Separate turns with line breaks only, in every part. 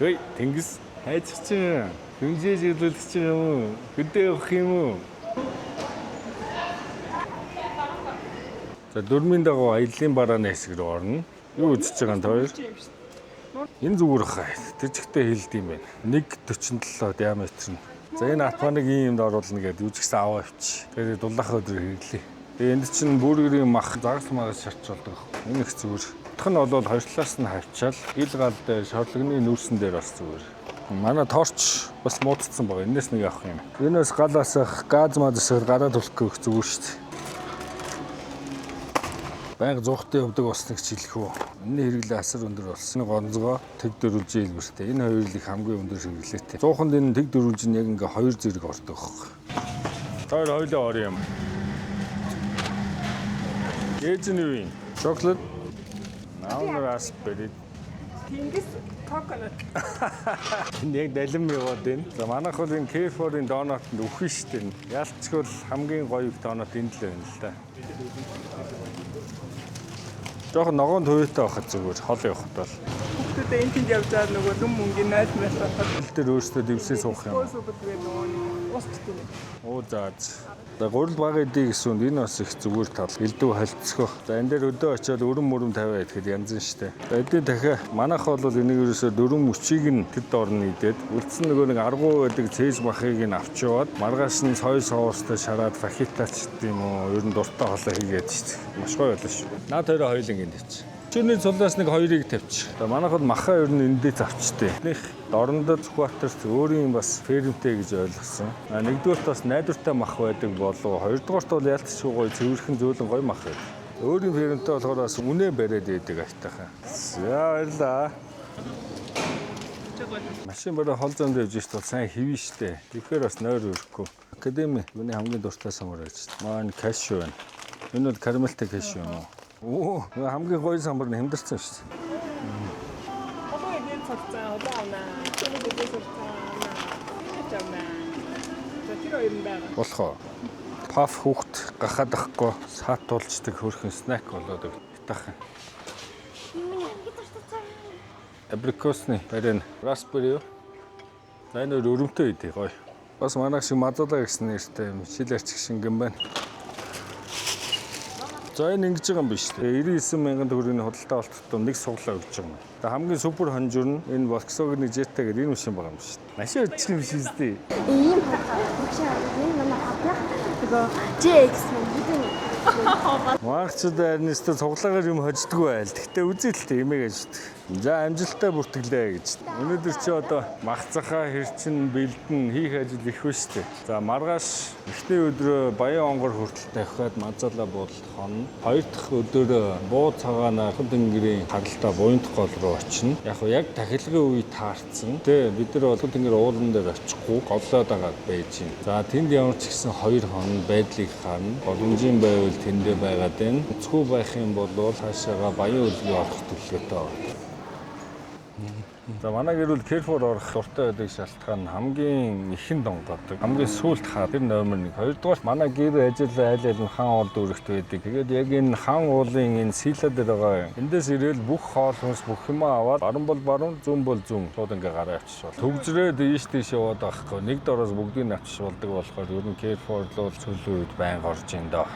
Хөөй, тэнгис хайцч байгаа. Хэмжээ чиглүүлж байгаа юм уу? Хөдөө явах юм уу? За, дөрмийн дагуу аяллаа барааны хэсэг рүү орно. Юу үзэж байгаа юм та хоёр? Энэ зүгээр хаа. Тэр чигтээ хилд юм байна. 1.47 диаметр нь. За, энэ атманыг ийм юмд оруулна гэдэг юу ч гэсэн аваа авчи. Тэгээд дулаахаа өдөр хэрэглэе. Тэгээд энд чинь бүргэрийн мах, загас магас шарч болдог. Энэ их зүгээр. Утх нь бол хоёр талаас нь хавчаал ил гал дээр, шорлогны нүүрсэн дээр бас зүгээр. Манай торч бас муудцсан байгаа. Энээс нэг авах юм. Энэ бас гал асах, газ маз асах, гараа түлхэх гэх зүгээр шүү дээ. Байнга зуухтай явдаг болсныг ч хэлэх үү. Энэний хэрэглээ асар өндөр болсон. Гонзгоо тэг дөрвөлжин хэлбэртэй. Энэ хоёр л их хамгийн өндөр хэрэглээтэй. Зууханд энэ тэг дөрвөлжин яг ингээ хоёр зэрэг ордог хөх. Тоор хоёлоо орё юм. Ээж нь юу юм? Chocolate. Now raspberry.
Тэнгис coconut.
Энд яг далим яваад байна. За, манайх бол энэ Carrefour-ын донатанд үхэн шүү дээ. Ялцгүй л хамгийн гоё донат энд л байна л да. Жохон ногоон туйтай байхад зүгээр хол явахад бол.
Хүүхдүүдээ энэ тэнд явж байгаа нөгөө дүн мөнгөний 0 мэл байхад
Хэл дээр өөрсдөө дэвсээ суух юм.
Способд гэдэг нөгөө нэг ус битүү.
Оо, за. За, гурил бага идэ гэсэн үнд энэ бас их зүгээр тал. Элдв холцгоо. За, энэ дээр өдөө очиод өрөм мөрөм тавиа идэхэд янз нь штэ. За, эдийн дахиа манайх бол энийг ерөөсөө дөрөв мөчийг нь тэд орно идээд үлдсэн нөгөө нэг аргуу байдаг цээж махыг нь авч яваад маргааш нь сой соустай шараад фахита ч гэдэг юм уу, ер нь дуртай хоолой хийгээд штэ. Маш гоё байлаа шүү. Наад хоёроо хоёуланг энд тавьчих. Чүрний цулаас нэг хоёрыг тавьчих. За, манайх бол маха ер нь эндээ завчтэй. Них Дорондоо Сүхбаатарт өөрийн бас фермтэй гэж ойлгосон. А нэгдүгээрт бас найдвартай мах байдаг болов. Хоёрдугаарт бол ялцчгүй гоё цэвэрхэн зөөлөн гоё мах байдаг. Өөрийн фермтэй болохоор бас үнэ бариад байдаг аятайхан. За, баярлаа. Машин бараа хол замд явж ишт бол сайн хэвэн штэ. Тэгэхээр бас нойр өрөхгүй. Академи миний хамгийн дуртай самбар байж. Маань cashew байна. Энэ бол карамельтай cashew юм уу? Оо, хамгийн гоё самбар нь хямдарсан шүү дээ.
Олон эдийн сурцсан, олон авнаа. Тэр эдийн сурцсан авнаа. Тэр авнаа. За, тэр хоёр нь байгаа.
Болох уу? Puff хүүхд гахаад ахгүй саат тулчдаг хөөрхөн snack болоод итах.
Миний хамгийн дуртай цай.
Абрикосны барин, raspberry юу? За, энэ өөр өрөмтэй идэ гоё. Бас манайх шиг мазалаа гэсэн нэртэй юм шил арчих шингэн байна. За, энэ ингэж байгаа юм биш үү? 99 мянган төгрөгийн худалдаа авалт тутам нэг суглаа өгч байгаа юм. Тэгээ хамгийн супер хонжур нь энэ Volkswagen Jetta гэдэг энэ машин байгаа юм шүү дээ. Машин өдчих юм шиг үстэй.
Ийм машин энэ манай хатнах нөгөө JX мөн хэдэн
Маагчд харин өстө цуглаагаар юм хождгоо айл. Гэхдээ үзээ л дээ эмээг аждаг. За, амжилттай бүртгэлээ гэж. Өнөөдөр чи одоо мах захаа хэрчин бэлдэн хийх ажил их ба штэ. За, маргааш эхний өдрөө Баян онгор хүртэл тавхиад Мазала буудалд хонно. Хоёр дахь өдөр буу цагаанаа Тэнгэрийн харалтаа Буянт гол руу очино. Яг хөө яг тахилгын үе таарцсан. Тэ бид нар бол Тэнгэр уулан дээр очихгүй голлоод агаад байж байна. За, тэнд ямар ч гэсэн 2 хоног байдлыг харна. Боломжийн байвал тэндээ байгаад байна. Өнцгүү байх юм бол цаашаага Баян өлгөө орох төлөвлөгөөтэй байна. За, манай гэр бүл Carrefour орох дуртай байдаг шалтгаан нь хамгийн ихэн донгодог. Хамгийн сүүлд хаа тэр номер 1. Хоёрдугаар манай гэр ажил айл айл нь хан уул дүүрэгт байдаг. Тэгээд яг энэ хан уулын энэ сила дээр байгаа. Эндээс ирээл бүх хоол хүнс бүх юм аваад баруун бол баруун, зүүн бол зүүн шууд ингээ гараа авчиж бол. Төгжрээд ийш тийш яваад байхгүй. Нэг дороос бүгдийг нь авчиж болдог болохоор ер нь Carrefour л сүүлийн үед байнга орж ин доо.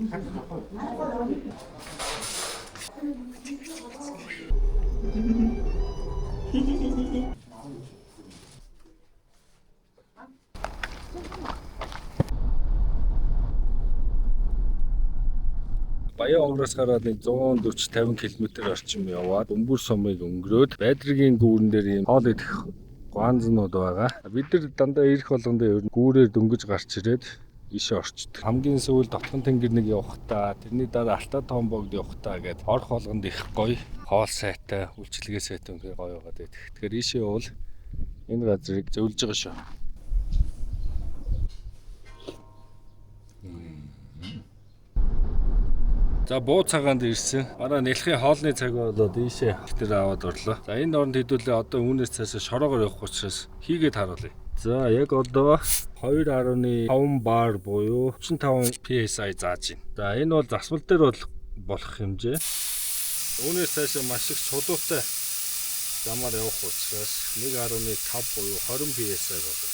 Баян онгороос гараад нэг 140 50 км орчим яваад Бөмбөр сумыг өнгөрөөд Байдргийн гүүрэн дээр ийм хоол идэх гуанзнууд байгаа. Бид нар дандаа ирэх болгондоо ер нь гүүрээр дөнгөж гарч ирээд ийшээ орчдөг. Хамгийн сүүлд Дотхон тэнгэр нэг явахдаа, тэрний дараа Алтай Томбогд явахдаа гээд орох болгонд их гоё хоол сайтай, үйлчилгээ сайтай үнэхээр гоё байгаад байдаг. Тэгэхээр ийшээ явбал энэ газрыг зөвлөж байгаа шүү. За, буу цагаанд ирсэн. Манай нэлхийн хоолны цаг болоод ийшээ тэр аваад орлоо. За, энэ оронд хэдүүлээ одоо үүнээс цаашаа шороогоор явах учраас хийгээд харуулъя. За яг одоо 2.5 бар буюу 35 PSI зааж байна. За энэ бол засвал дээр бол болох хэмжээ. Үүнээс цаашаа маш их чулуутай замаар явах учраас 1.5 буюу 20 PSI болов.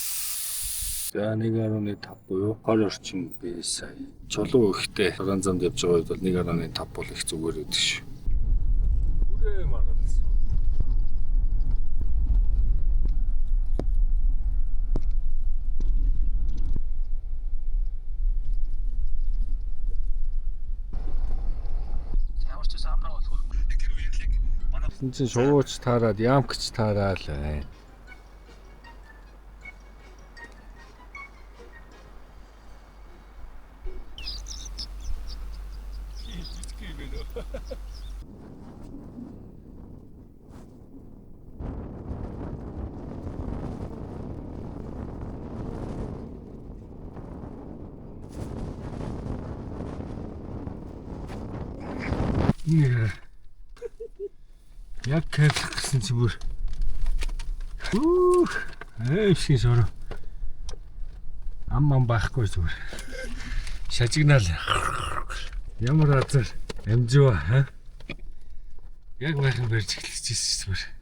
За 1.5 буюу 20 орчим PSI. Чулуу ихтэй цагаан замд явж байгаа үед бол 1.5 бол их зүгээр байдаг шүү. Хүрээ маргалсан. Тэгсэн чинь шувууч таарад, ямкч таараал байна. Яг кайфлах гэсэн чи бүр. Хүүх, аим шиг шороо. Ам ам байхгүй зүгээр. Шажигнаал. Ямар азар амжива ха? Яг байхын барьж эхэлчихсэн зүгээр.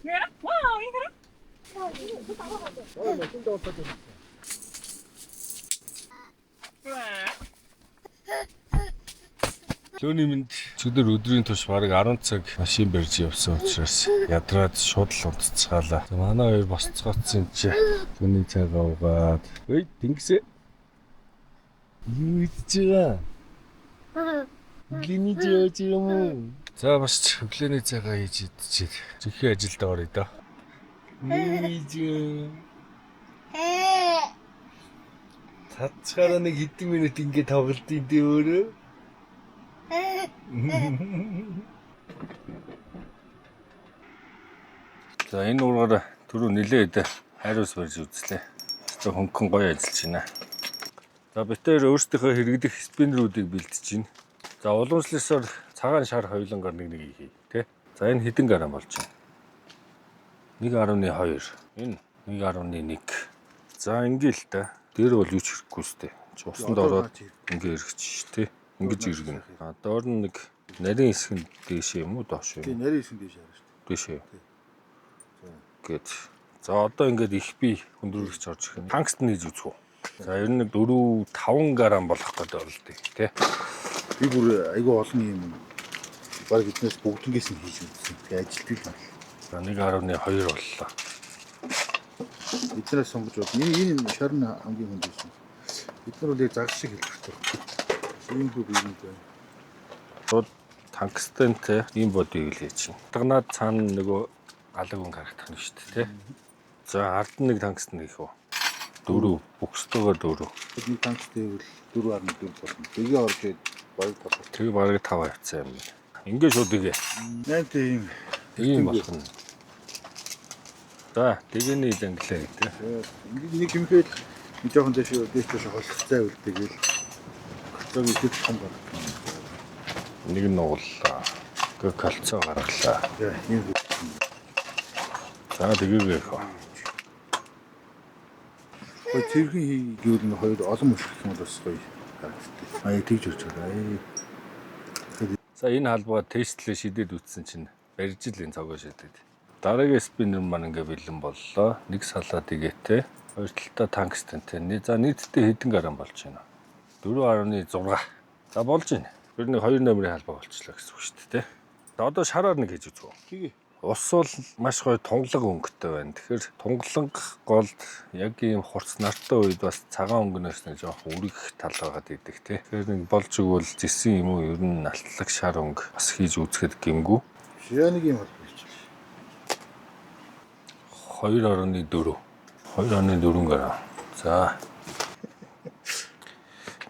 Ингэрэ. Вау, ингэрэ.
Лөөний мэнд өчигдөр өдрийн турш бараг 10 цаг машин барьж явсан учраас ядраад шууд л унтцгаалаа. За, манай хоёр босцгоцсон юм чи. Түүний цайгаа угаад. Ой, тэнгисээ. Юу идэж байгаа? Өглөөний жоо юм уу? За бас ч өглөөний цайгаа хийж идчихээд чихээ ажилд оръё доо. Юу хийж байгаа? Цацгаараа нэг хэдэн минут ингэ тоглолтын дээ өөрөө. За энэ уургаар түрүү нилээд хайрус барьж үзлээ. Зөв хөнгөн гоё ажиллаж байна. За бид тэр өөрсдийнхөө хэрэглэх спиннерүүдийг бэлтэж байна. За уламжлалсаар цагаан шар хоёулангаар нэг нэг хий, тэ? За энэ хэдэн грамм болж байна? 1.2. Энэ 1.1. За ингээ л та. Дээр бол юу ч хэрэггүй сте. Чи усанд ороод ингээ эргэж ш, тэ? Ингэж эргэнэ. А доор нь нэг нарийн хэсэг нь дээшээ юм уу доош юм?
Тийм нарийн хэсэг дээш харна шүү
Дээшээ. Гээд. За одоо ингээд их би хүндрүүлэгч орж ирэх. Тангстен нээж үзэх үү? За ер нь нэг 4 5 грамм болох гэдэг болдгийг тий.
дээ. Би бүр айгүй олон юм баг эднээс бүгднгээс нь хийж үзсэн. Тэгээ ажилтдаг л байна.
За 1.2 боллоо.
Эднээс сонгож байна. Энэ энэ шар нь хамгийн хүнд байсан. Бид нар бол яг загас шиг хэлбэртэй. Ийм хүү би юм байна.
Шууд тангстентэй ийм бодийг л хийж чинь. Дагнаад цаана нөгөө алаг өнгө харагдах нь шүү дээ тий. За ард нь нэг тангстен гэх үү? Дөрөв бүкстэйгээ дөрөв.
Бидний танктай бол 4.4 болно. Тэгээ орж ирээд баг болох.
Тэгээ бараг 5 авцсан юм байна. Ингээ шууд игээ.
8 тийм
Ийм болох нь. За тэгээний занглаа гэдэг.
Ингээд нэг хэмхэл нэг жоохон дэш дэш дэш холцтой байвал тэгэл кольцоог ихэд том гардаг.
Нэг нь нугаллаа. Гэ кольцоо гаргалаа.
За ийм хүү.
За тэгээгээ их.
Гой цэвэрхэн хий гэвэл нэг хоёр олон мөшгөх юм бол бас гоё харагддаг. А яг тэгж өрж байгаа. Ээ.
За энэ халбаа тестлээ шидэд үтсэн чинь барьж л энэ цогоо шидэд. Дараагийн спиннер маань ингээ бэлэн боллоо. Нэг салаад игээтэй. Хоёр талдаа тангстентэй. За нийтдээ хэдэн грамм болж байна? 4.6. За болж байна. Тэр нэг хоёр номерын халбаа болчихлоо гэсэн үг шүү дээ. За одоо шараар нэг хийж үзв.
Тэгээ.
Ус бол маш гоё тунгалаг өнгөтэй байна. Тэгэхээр тунгаланг голд яг ийм хурц нартай үед бас цагаан өнгөнөөс нэг жоохон үргэх тал байгаад идэг тий. Тэгэхээр нэг болж игэл зэсэн юм уу ер нь алтлаг шар өнгө бас хийж үзэхэд гэмгүй.
Ширээ нэг юм холбоо хийчихлээ.
2.4. 2.4 гараа. За.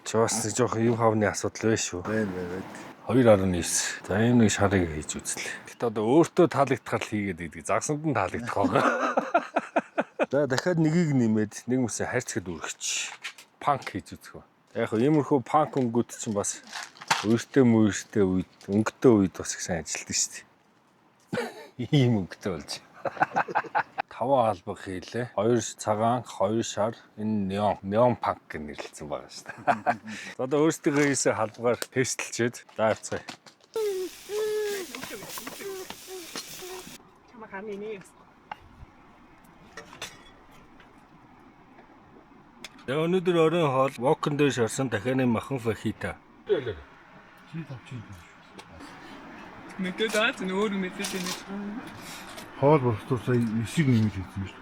Чи бас нэг жоохон юм хавны асуудал байна шүү.
Байна байна байна.
2.9. За ийм нэг шарыг хийж үзлээ. Гэтэ одоо өөртөө таалагдахаар л хийгээд идэг. Загсанд нь таалагдах байгаа. За дахиад нэгийг нэмээд нэг мөсөө хайрцагт үргэж punk хийж үзэх үү. Яг хөө иймэрхүү punk өнгүүд чинь бас үертэй мүйртэй үед өнгөтэй үед бас их сайн ажилтдаг шүү дээ. Ийм өнгөтэй болж. Таван албаг хийлээ. Хоёр цагаан, хоёр шар, энэ неон, неон punk гэж нэрлэлсэн байгаа шүү дээ. За одоо өөрсдийнхөө хийсэн халбгаар тестлчээд за явцгаая.
Чамаа харны нэ гэсэн.
За өнөөдөр оройн хоол вокон дээр шорсон дахианы махан фахита.
Чи тавчин юм шүү.
Мэдээд аа зэн өөр мэдээд байна.
Хоол болтол сая 9-ийг нэмж хийсэн шүү.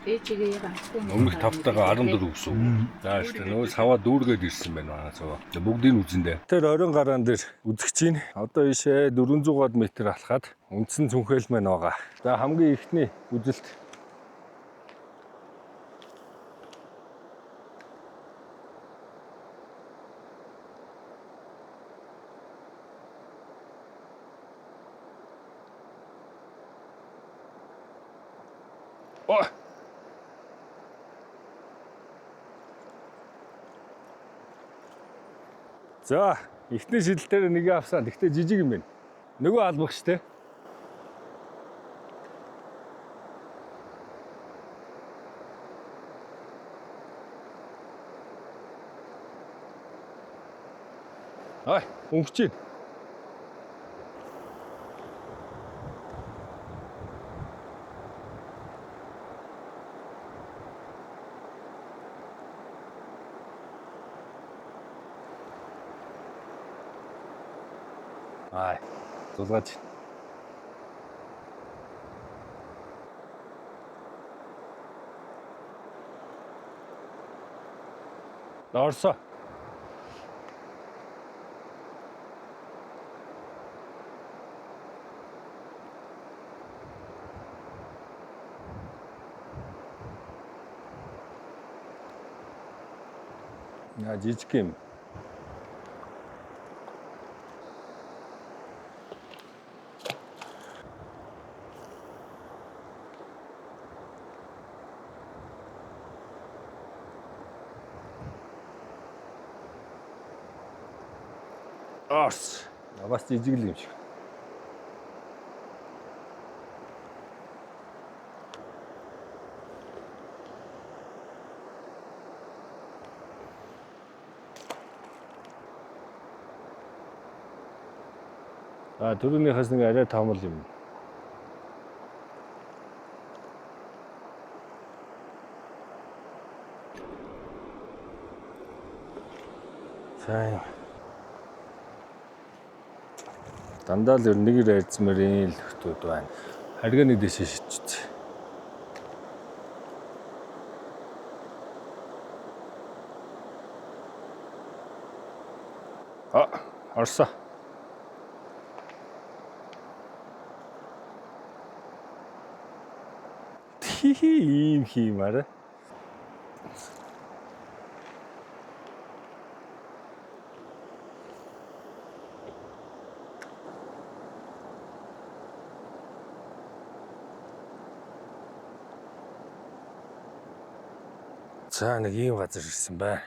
Ээжигээ яг алтан.
Өмнөх тавтайгаа 14 гэсэн үг. За шүү дээ. Нөгөө саваа дүүргээд ирсэн байна манай цаа. Бүгдийг үзэндээ. Тэр оройн гараан дээр үзэж чинь. Одоо ийшээ 400-аад метр алхаад үндсэн цүнхэл маань байгаа. За хамгийн ихний үзэлт. Ой. За, эхний шидэл дээр нэг авсан. Тэгтээ жижиг юм байна. Нөгөө албах штэ. Ай, өнгөч чинь. Ай, зулгаач. Орсо. Яа жижиг юм. Орс. Бас жижиг л юм шиг. А түрүүнийхээс нэг арай том л юм. За юм. Дандаа л ер нь нэг райзмарын л нөхдүүд байна. Хариг нэг дэшээ шидчихсэн. А, орсоо. Хи ийм хиймээр. За нэг ийм газар ирсэн байна.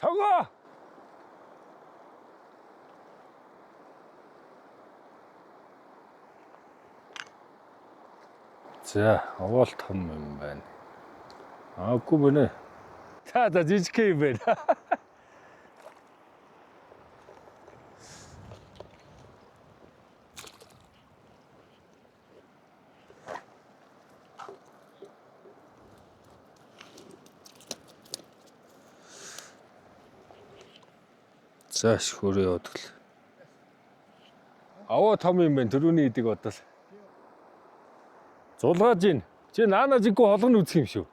Цогоо! За, овоол том юм байна. Аагүй бэнэ. Та за жижиг юм байна. За шөхөрөө явдаг л. Аваа том юм байна. Төрөүний идэг бодвол. Зулгааж ийн. Чи наана жиггүй холгон үзэх юм шүү.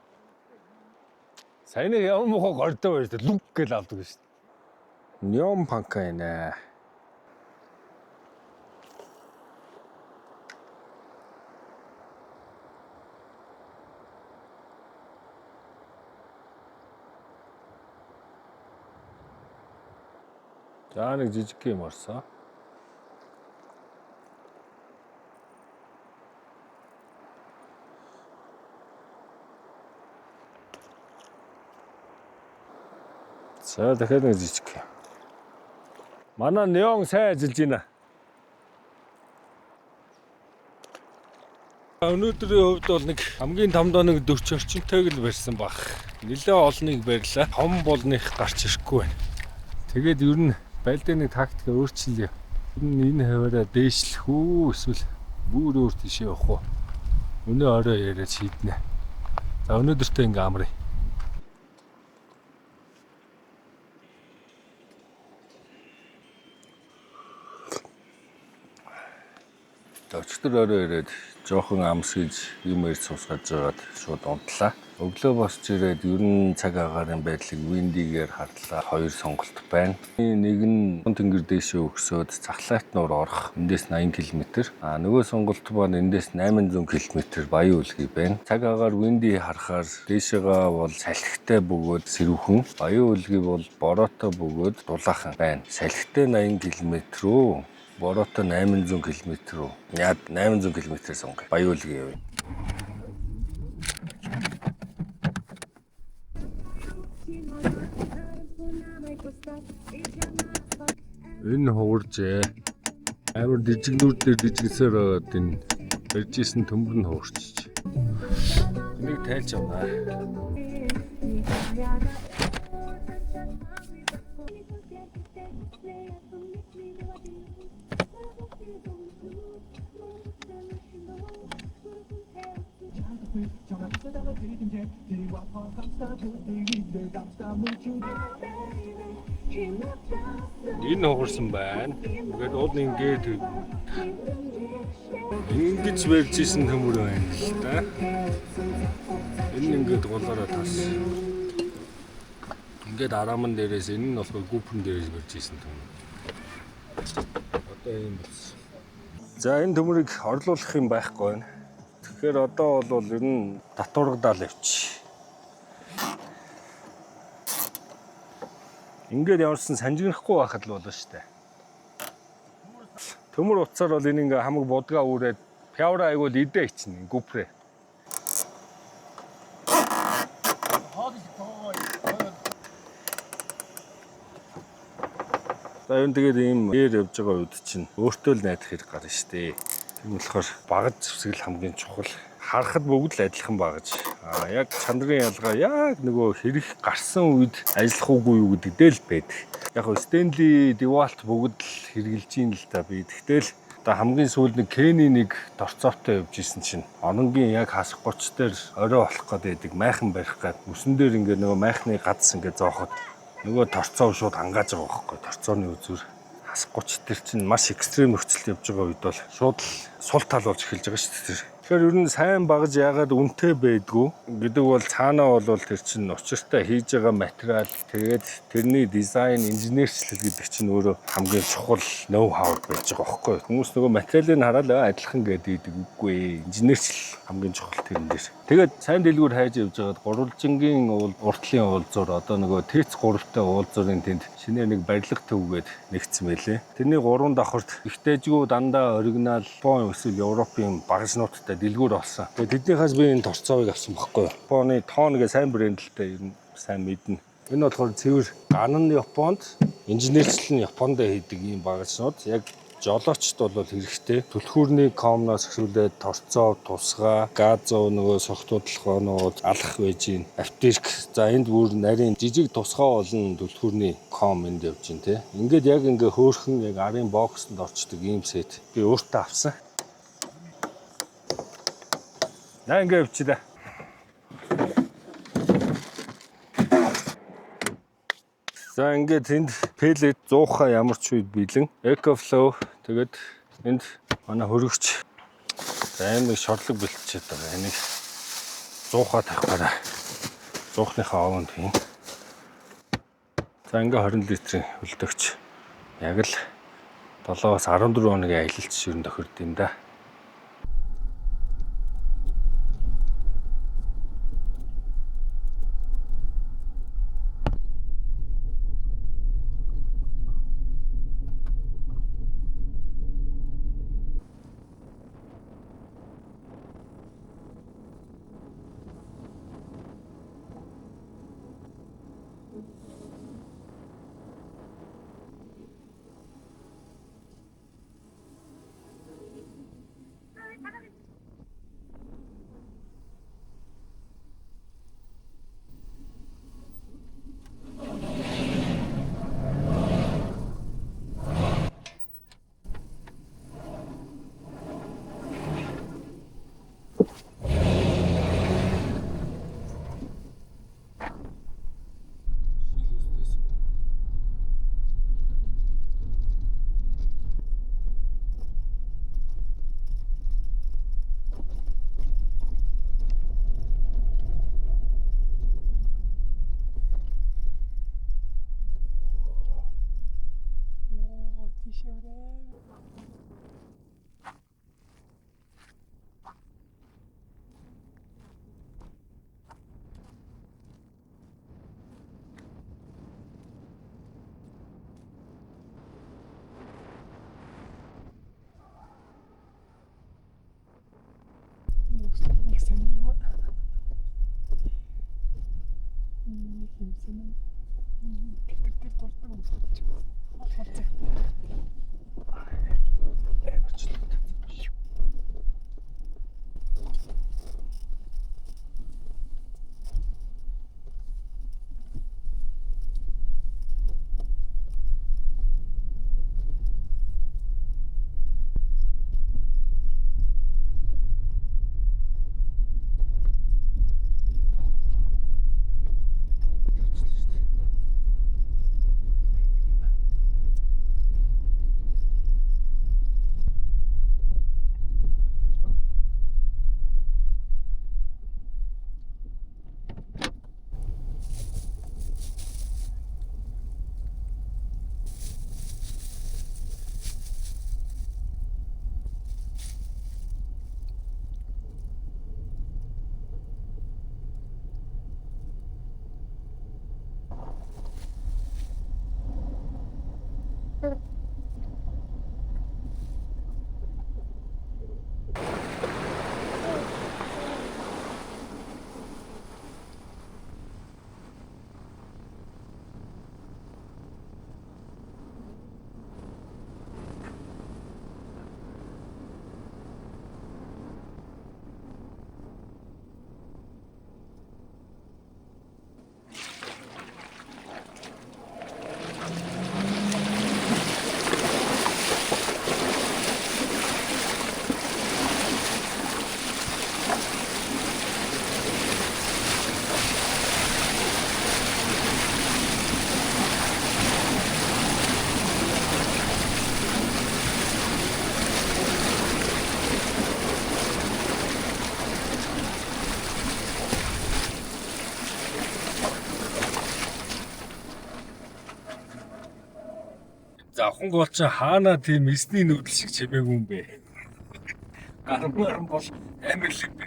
Саяны ямар мохоо гордоо байж та лүг гэл авдаг шүү. Нём панка энэ. За нэг жижиг юм орсон. За дахиад нэг жижиг. Манай неон сайн ажиллаж байна. Өнөөдрийн хувьд бол нэг хамгийн томдоо нэг 40 орчимтойг л барьсан баг. Нэлээ олныг барьлаа. Том болных гарч ирэхгүй байна. Тэгээд ер нь байлдаа нэг тактик өөрчлөлөө. Ер нь энэ хаваараа дээшлэх үү эсвэл бүр өөр тийшээ явах уу? Өнөө орой яриад шийднэ. За өнөөдөртөө ингээ амрая. Өчигдөр орой ирээд жоохон амсгийж юм ярьж сусгаж жагаад шууд унтлаа. Өглөө босч ирээд ер нь цаг агаарын байдлыг Windy-гээр харлаа. Хоёр сонголт байна. Нэг нь тэнгэр дээшээ өгсөөд Цахлайт нуур орох эндээс 80 км. А нөгөө сонголт маань эндээс 800 км Баян үлгий байна. Цаг агаар Windy харахаар дээшээгаа бол салхитай бөгөөд сэрүүхэн, Баян үлгий бол бороотой бөгөөд дулаахан байна. Салхитай 80 км рүү бороотой 800 км рүү. Яад 800 км сонгоё. Баян үлгий явъя. Энэ хугаржээ. Амар дижигнүүр дээр дижигсээр байгаад энэ барьж исэн төмөр нь хугарчиж. Энийг тайлж авнаа. Энэ хугарсан байна. Тэгээд уул ингээд ингэж барьж исэн төмөр байна л да. Энэ ингээд голоороо тас. Ингээд арааман дээрээс энэ нь болохоор гүпрэн дээрээс барьж исэн төмөр. Одоо ийм болсон. За энэ төмөрийг орлуулах юм байхгүй байна. Тэгэхээр одоо бол ер нь татваргадаал явчих. Ингээд ямарсан санжигнахгүй байхад л болно шүү дээ. Төмөр утсаар бол энэ ингээ хамаг будгаа үүрээд пявра айгуул идэ ичнэ гүпрээ. За ер нь тэгээд ийм дээр явж байгаа үед чинь өөртөө л найдах хэрэг гарна шүү дээ. Тийм болохоор багаж зэвсгэл хамгийн чухал. Харахад бүгд л адилхан багаж. А яг чанарын ялгаа яг нөгөө хэрэг гарсан үед ажиллах уугүй юу гэдэг дээр л байдаг. Яг хөө Stanley, DeWalt бүгд л хэрэгжилж ийн л та би. Тэгтэл одоо хамгийн сүүлд нэг Кений нэг торцоовтой явж исэн чинь ононгийн яг хасах 30 дээр орой болох гээд байдаг майхан барих гээд мөсөн дээр ингээ нөгөө майхны гадс ингээ зоохот нөгөө торцоо шууд ангааж байгаа байхгүй торцооны үзүр хасах 30 дээр чинь маш экстрим нөхцөлд явж байгаа үед бол шууд л сул тал болж эхэлж байгаа шүү дээ. Тэгэхээр ер нь сайн багаж яагаад үнэтэй байдгүй гэдэг бол цаанаа бол тэр чинь учиртай хийж байгаа материал тэгээд тэрний дизайн инженерчлэл гэдэг чинь өөрөө хамгийн чухал ноу хау байж байгаа байхгүй юу. Хүмүүс нөгөө материалыг хараад адилхан гэдэг үгүй инженерчлэл хамгийн чухал тэрэн дээр. Тэгээд сайн дэлгүүр хайж явж байгаад гурвалжингийн уртлын уулзуур одоо нөгөө ТЭЦ 3-тай уулзуурын тэнд шинээр нэг барилга төвгээд нэгдсэн байлээ. Тэрний 3 давхарт ихтэйжгүй дандаа оригинал Япон эсвэл Европын багажнуудтай дэлгүүр олсон. Тэгээд тэднийхээс би энэ торцоовыг авсан байхгүй юу. Японы Тон гэ сайн брендэлтэй ер нь сайн мэднэ. Энэ болохоор цэвэр ган нь Японд, инженерчлэл нь Японд хийдэг ийм багажнууд. Яг жолоочд бол хэрэгтэй. Түлхүүрний комноос эхлүүлээд торцоо, тусгай, газов нөгөө согтуудлахоонууд алах байж гин. Аптек. За энд бүр нарийн жижиг тусгай болон түлхүүрний ком энд явж гин те. Ингээд яг ингээ хөөрхөн яг арын боксонд орчдөг ийм сет би өөртөө авсан. На ингээ явчихлаа. За ингээд тэнд пеллет 100 ямар ч үед бэлэн. EcoFlow тэгээд энд манай хөргөч. За энэ нэг шорлог бэлтчихэд байгаа. Энийг 100 тавих гараа. 100-ныхаа овонд хийн. За ингээ 20 литрийн хөлдөгч. Яг л 7-аас 14 хоногийн аялалч ер нь тохирд юм да.
Нэг сайн юм аа. Нэг юм сайн. Питер дээр дуртай юм шиг. Хол
Амар ч л. Завхан гол чинь хаана тийм эсний нүүдэл шиг чимээгүй юм бэ? Гармаар бол амар л юм бэ.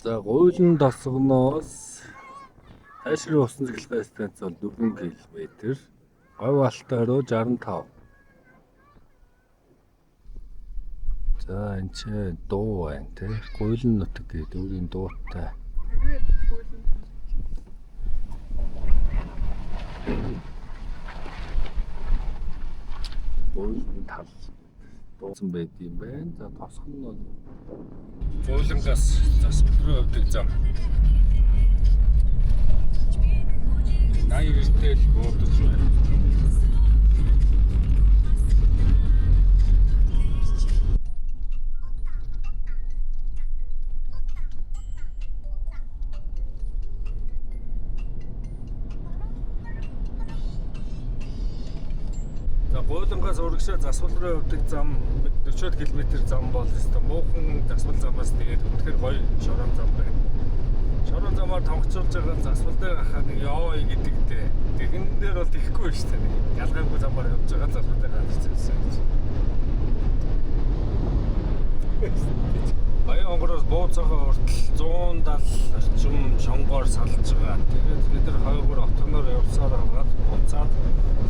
За гуйлан тосгоноос Тайшрын усан цэглэгээ станц бол 4 км. Говь алтай руу 65. За энэ ч дуу байна те. Гуйлан нутаг гэдэг өөрийн дуутай. Гуйлан тал дуусан байд юм байна. За тосгон нь бол Гуйлангаас засвал руу явдаг зам. 89-тэй л буудаж байна. За Гуйлангаас урагшаа засвал руу явдаг зам 40 км зам бол өстой муухан засвал замаас тэгээд үнэхээр гоё шорон зам байна. Шорон замаар тонгоцуулж байгаа засвал дээр гахаа нэг ёо гэдэгтэй. Тэгэн дээр бол тэхгүй шүү дээ. Ялгаагүй замаар явж байгаа засвал дээр гарч ирсэн гэж. Баян онгороос бууцаага хүртэл 170 орчим шонгоор салж байгаа. Тэгээд бид нар хойгоор отгоноор явсаар хагаад буцаад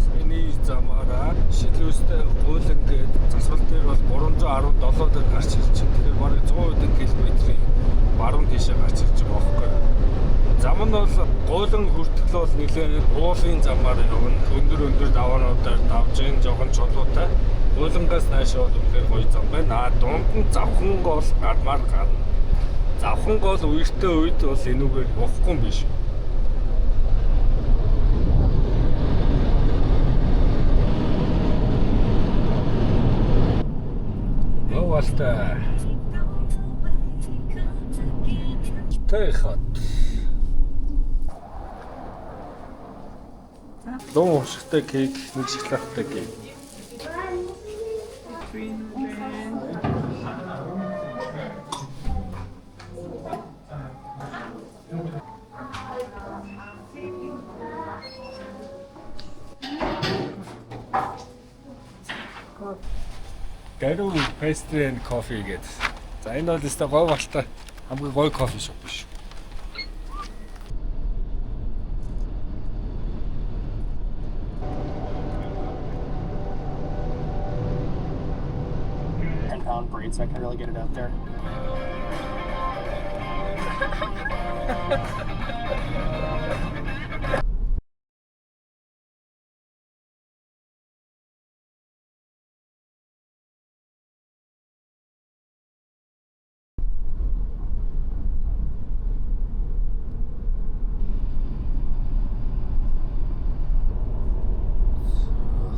саяны замаараа шилүүстэй гуйлан гээд засвал дээр бол 317 дээр гарч ирж байна. Тэгэхээр бараг 100 хэдэн километрийн баруун тийшээ гарч ирж байгаа байхгүй юу? Зам нь бол гуйлан хүртэл бол нэлээд уулын замаар явна. Өндөр өндөр даваануудаар давж гин жоохон чулуутай. Гуйлангаас наашаа бол үнэхээр гоё зам байна. Аа дунд нь завхан гол гармаар гарна. Завхан гол үертэй үед бол энүүгээр явахгүй юм биш. Яваалтай. Тэхат. Лун хушигтай кейк, нэг шоколадтай кейк. Гару Pastry and Coffee гэдэг. За энэ бол өстой гой болтой хамгийн гоё кофе шоп биш.
Pound breed, so I can really get it out there.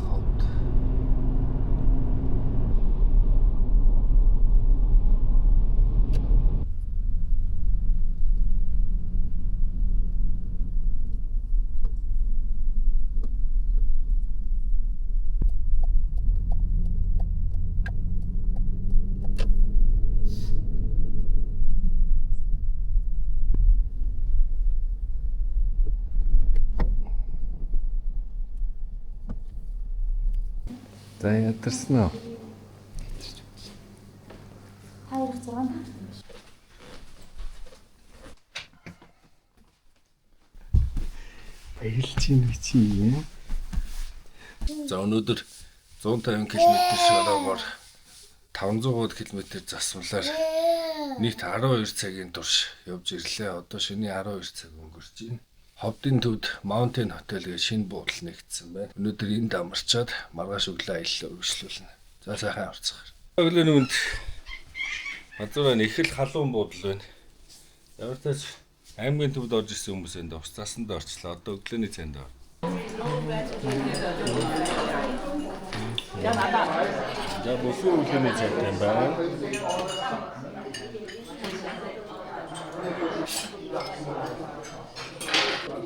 Ховд. За ядарсан уу?
2 6 таарсан биш.
Баярлж байна чи юм. За өнөөдөр 150 км шороогоор 500 км засварлаар нийт 12 цагийн турш явж ирлээ. Одоо шөнийн 12 цаг өнгөрч байна. Ховдын төвд Mountain Hotel гэж шинэ буудал нэгдсэн байна. Өнөөдөр энд амарчаад маргааш өглөө аяллаа үргэлжлүүлнэ. За сайхан амарцгаая. Өглөөний мэнд. Газар байна. Их л халуун буудал байна. Ямар ч тач аймгийн төвд орж ирсэн хүмүүс энд ус засанд орчлоо. Одоо өглөөний цайнд ор. За бүхэн өглөөний цайтай юм байна.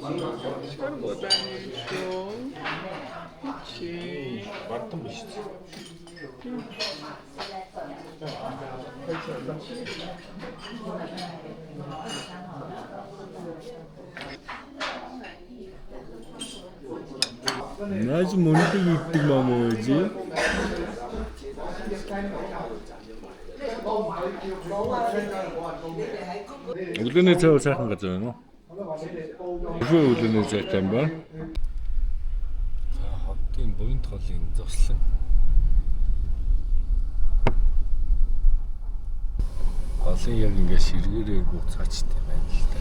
Шар будаа шүү. Чи
Бардам биш. Яаж мөндөг иддэг мам өөж? Өглөөний цай бол сайхан газар байна уу? Өглөө өглөөний цайтай юм байна. За хотын буянт холын зуслан. Голын яг ингээд ширгээрээ буцаачтай байна л да.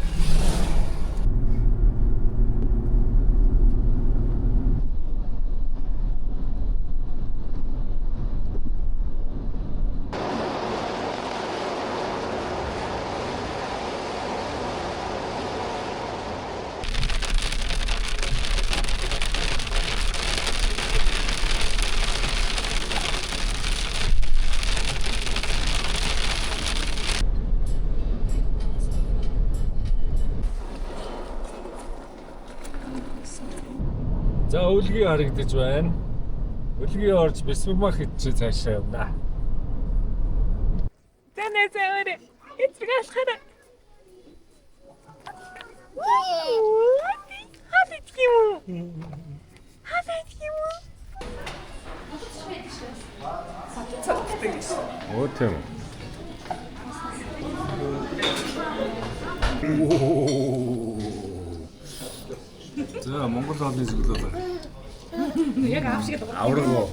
За өлгий харагдаж байна. Өлгий орж бисмах идчихэ цаашаа явна.
За нэ за өөрөө. Эцэг алхаарай. Хаалт идэх юм уу? Хаалт идэх юм уу? Цаддаг гэж.
Оо тийм. За Монгол хоолны зөвлөл.
Яг аав шиг
Авраг.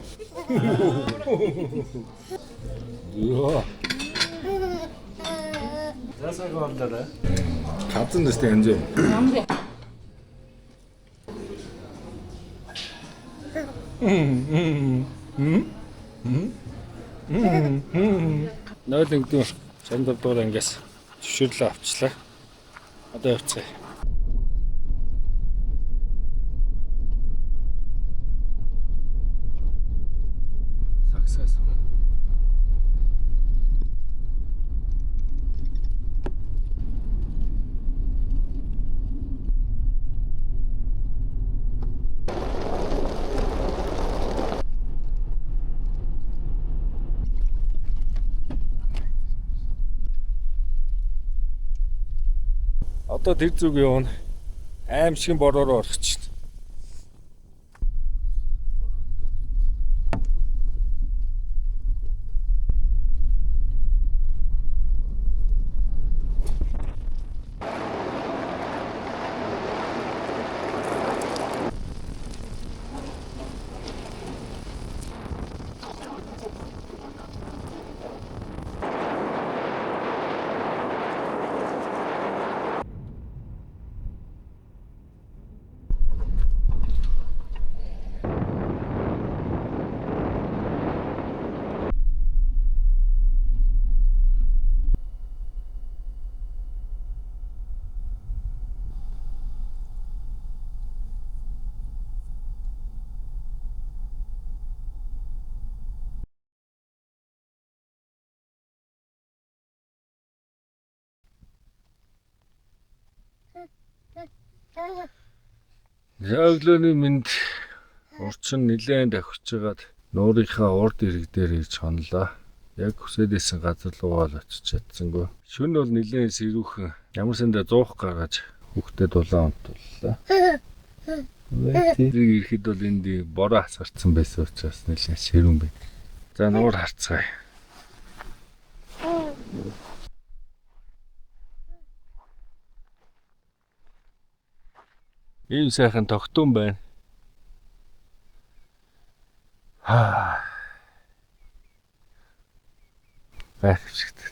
Йоо. За сайхан хооллоо. Газан дэстэй янз юм. Нойлон гэдэг 65 дугаар ангиас зөвшөөрлөө авчлаа. Одоо явцгаая. Success. Одоо тэр зүг явна. Аимшигын бороо руу орох чинь. За өглөөний мэнд урчин нилээн давхиж байгаад нуурынхаа урд ирэг дээр ирж хонлоо. Яг хүсээд исэн газар руугаа л очиж чадсангүй. Шөнө бол нилээн сэрүүхэн ямар сандаа 100 гаргаж хүүхдэд дулаан унтууллаа. Тэрийг ирэхэд бол энд бороо асгарцсан байсан учраас нилээн сэрүүн байд. За нуур харцгаая. Ийм сайхан тогтун байна. Аа. Гайхамшигтай.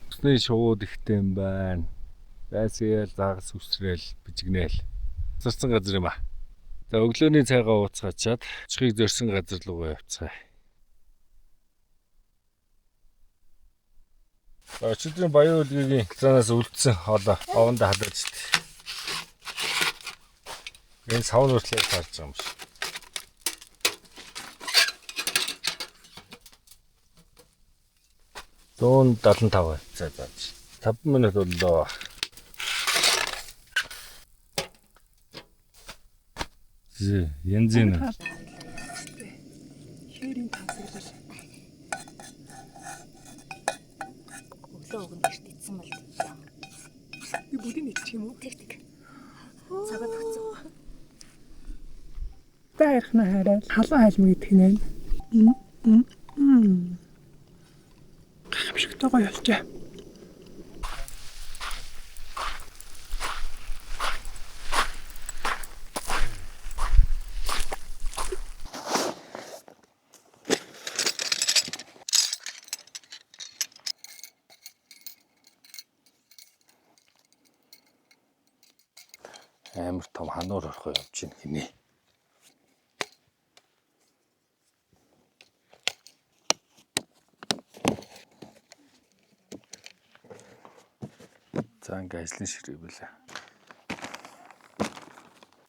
Усны шууд ихтэй юм байна. Байсгээл загас үсрээл бижигнээл. Зарцсан газар юм аа. За өглөөний цайгаа ууцгаачаад очихыг зорьсон газар руугаа явцгаая. Өчигдрийн Баян үлгийн цаанаас үлдсэн хоолой овондоо халуулж идэх. Энэ савн хүртэл яг таарч байгаа юм шиг. 175 цай зааж. 5 минут боллоо. Зэ, янзын.
Хээрийн тансаглал.
Өглөө өгөн гэрт идсэн бол
Би бүгдийг идчих юм уу?
тэг тэг. Цагаад өгсөн.
За ярихна хараад халуун хайлм гэдэг нь байна. Гайхамшигтай гоё болжээ.
Амар том хануур орхоо явж гин гинэ. За ингээ ажлын ширээ билээ.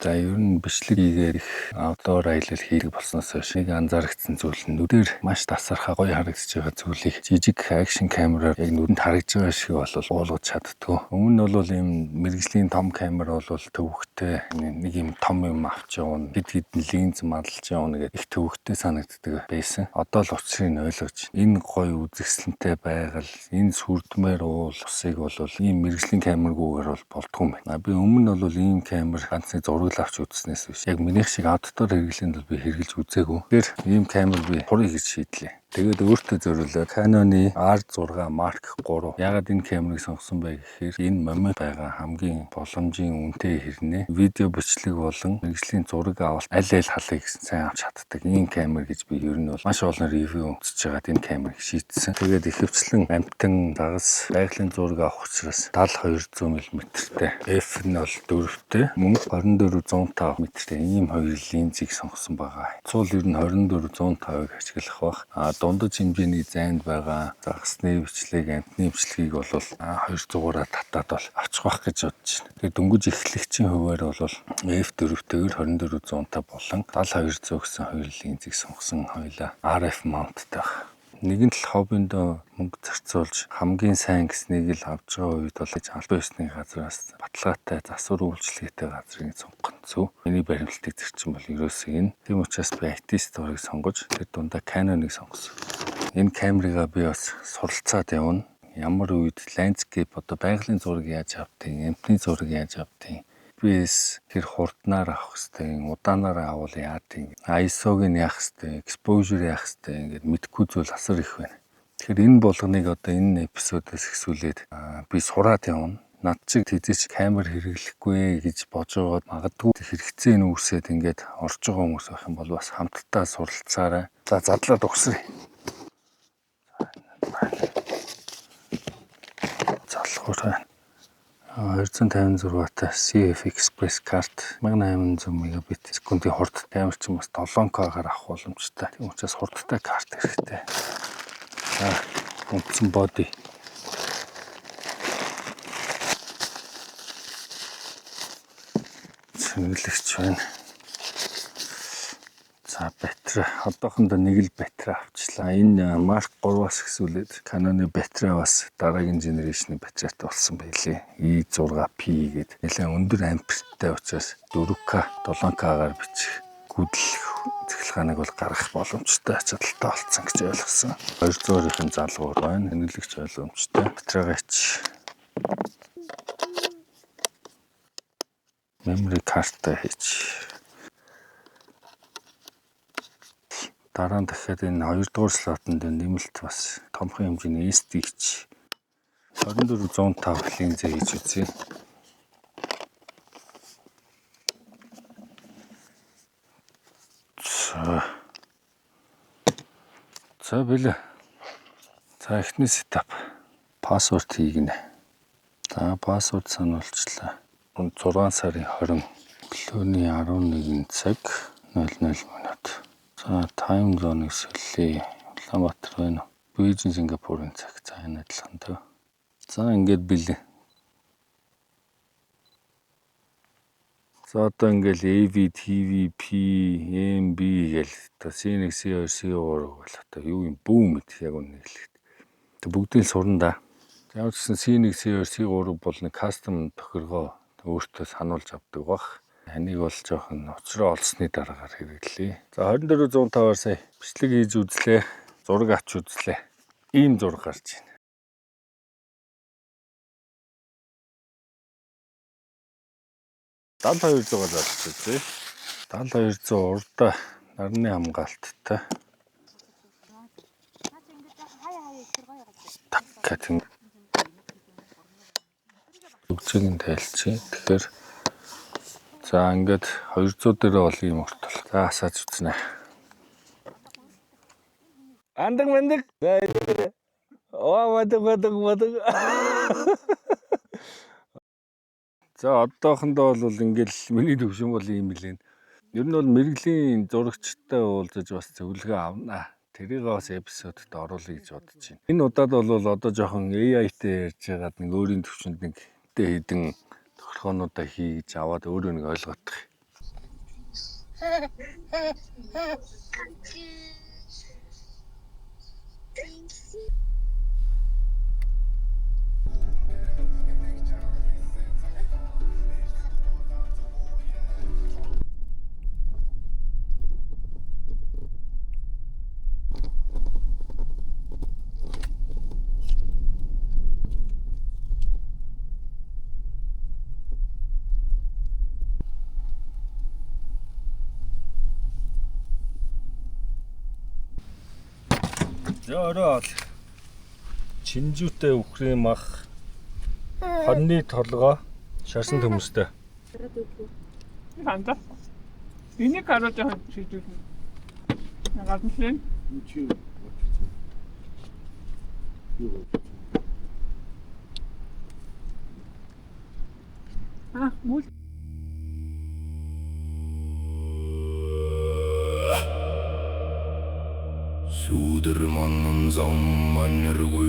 За ер нь бичлэг хийгээр их outdoor аялал хийх болсноос хойш нэг анзаарэгдсэн зүйл нь нүдээр маш тасархай гоё харагдаж байгаа зүйлийг жижиг action камераар яг нүдэнд харагдаж байгаа шиг бол уулгаж чаддгүй. Өмнө нь бол ийм мэргэжлийн том камер бол төвөгтэй нэг юм том юм авч явна, хэд хэдэн линз мадалж явна гэдэг их төвөгтэй санагддаг байсан. Одоо л учрыг ойлгож энэ гоё үзэсгэлэнтэй байгаль, энэ сүрдмээр уул усыг бол ийм мэргэжлийн камергүйгээр бол болдгүй юм байна. Би өмнө нь бол ийм камер ганц нэг зураг авч үзснээс биш. Яг минийх шиг outdoor хэрэглээнд бол би хэрэглэж үзээгүй. Тэгэхээр ийм камер би хурыг гэж шийдлээ. Тэгээд өөртөө зориулаад Canon-ы R6 Mark III. Яагаад энэ камерыг сонгосон бэ гэхээр энэ момент байгаа хамгийн боломжийн үнэтэй хэрнээ видео бичлэг болон мэргэжлийн зураг авалт аль аль халыг гэсэн сайн авч чаддаг ийм камер гэж би ер нь бол маш олон review үзэж байгаад энэ камерыг шийдсэн. Тэгээд ихэвчлэн амтан загас байгалийн зураг авах учраас 70 200 мм-тэй f нь бол 4-тэй мөн 24 105 м-тэй ийм хоёр линзийг сонгосон байгаа. Цуул ер нь 24 105-ыг ашиглах бах. А дундаж хэмжээний зайнд байгаа загасны бичлэг, амтны бичлэгийг бол 200-аараа татаад бол авчих байх гэж бодож байна. Тэгээд дөнгөж эхлэгчийн хувиар бол F4-тэйгээр 24 105 болон 70 200 гэсэн хоёр линзийг сонгосон хоёлаа RF mount-тай байна. Нэгэн тал хоббиндоо мөнгө зарцуулж хамгийн сайн гэснийг л авч байгаа үед бол албан ёсны газраас баталгаатай засвар үйлчилгээтэй газрыг сонгох нь зөв. Миний баримтлалыг зарчим бол ерөөсөө энэ. Тийм учраас би IT store-ыг сонгож тэр дундаа Canon-ыг сонгосон. Энэ камерыгаа би бас суралцаад явна. Ямар үед landscape одоо байгалийн зураг яаж авдیں، амьтны зураг яаж авдیں. FPS хэр хурднаар авах хэвтэй, удаанаар авал яадیں. ISO-г нь яах хэвтэй, exposure яах хэвтэй ингээд мэдгүй зүйл асар их байна. Тэгэхээр энэ болгоныг одоо энэ episode оос эхлүүлээд би сураад явна. Над чиг тэзээч камер хэрэглэхгүй гэж бодож байгаад магадгүй хэрэгцээ нь үүсээд ингээд орж байгаа хүмүүс байх юм бол бас хамтдаа суралцаарай. За задлаад угсрая. Залгуур байна. 256 та CF Express карт 1800 мегабит секундын хурд камер чинь бас 7K-гаар авах боломжтой. Тийм учраас хурдтай карт хэрэгтэй. За үндсэн body. Цэнгэлэгч байна. За батарей. Одоохондоо нэг л батарей авчлаа. Энэ Mark 3-аас эхлүүлээд Canon-ы батарей бас дараагийн generation-ы батарейтай болсон байлээ. E6P гэдэг нэлээд өндөр ампертай учраас 4K, 7K-гаар бичих гүдэл цахилгааныг бол гаргах боломжтой чадaltaй болсон гэж ойлгосон. 200-ын залгуур байна. Хэнэлэгч ойлгомжтой. Батарейгаа ич. Memory card-тай хийж. Дараа нь дахиад энэ 2 дугаар слотонд нэмэлт бас томхон хэмжээний SD ч 2405 линзээ хийж үзье. За. За бэлээ. За эхний setup. Password хийгнэ. За password сануулчлаа. 6 сарын 20 өглөөний 11 цаг 00 минут. За time zone-ыг солиё. Улаанбаатар байна уу? Бээжин Сингапурын цаг. За энэ адилхан төө. За ингээд бэлээ. За одоо ингээл AV, TV, P, M, B гэл одоо C1, C2, C3 гэл одоо юу юм бүүм мэт яг үнэ хэлэхэд. Тэг бүгдийг сурна да. Ямар ч гэсэн C1, C2, C3 бол нэг custom тохиргоо өөртөө сануулж авдаг бах. Таныг бол жоохон учраа олсны дараагаар хэрэглэе. За 2405-аар сая бичлэг хийж үзлээ. Зураг авч үзлээ. Ийм зураг гарч байна. 7200-аар залж үзье. 7200 урдаа нарны хамгаалттай. Так гэх үгцийг нь тайлчих. Тэгэхээр за ингээд 200 дээр бол ийм өртөл. За асааж үзнэ. Андаг мандаг. Оо мадаг мадаг мадаг. За одоохондоо бол ингээл миний төвшин бол ийм л юм. Ер нь бол мэрэгжлийн зурагчтай уулзаж бас зөвлөгөө авнаа. Тэрийг бас episode д оруулъя гэж бодож байна. Энэ удаад бол одоо жоохон AI-тэй ярьж байгаад нэг өөрийн төвшөнд нэг хэдэн тохиргоонуудаа хийж аваад өөрөө нэг ойлгох. За орой ол. Чинжүүтэй үхрийн мах, хоньны толгой, шарсан төмөстэй.
Ханта. Энийг харуулж байгаа шийдвэр. Гадна л
Чи юу
аа мөл
Sudermannen zammannergu.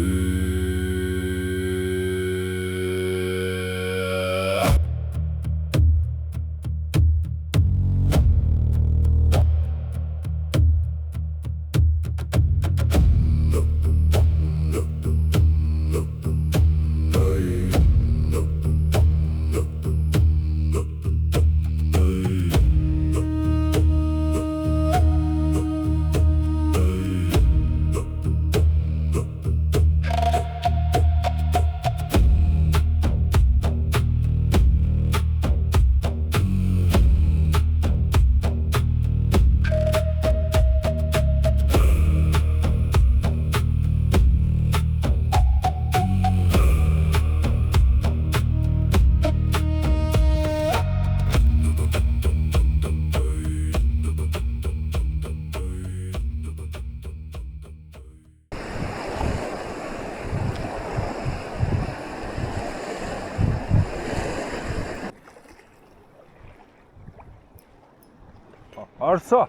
Орсоо.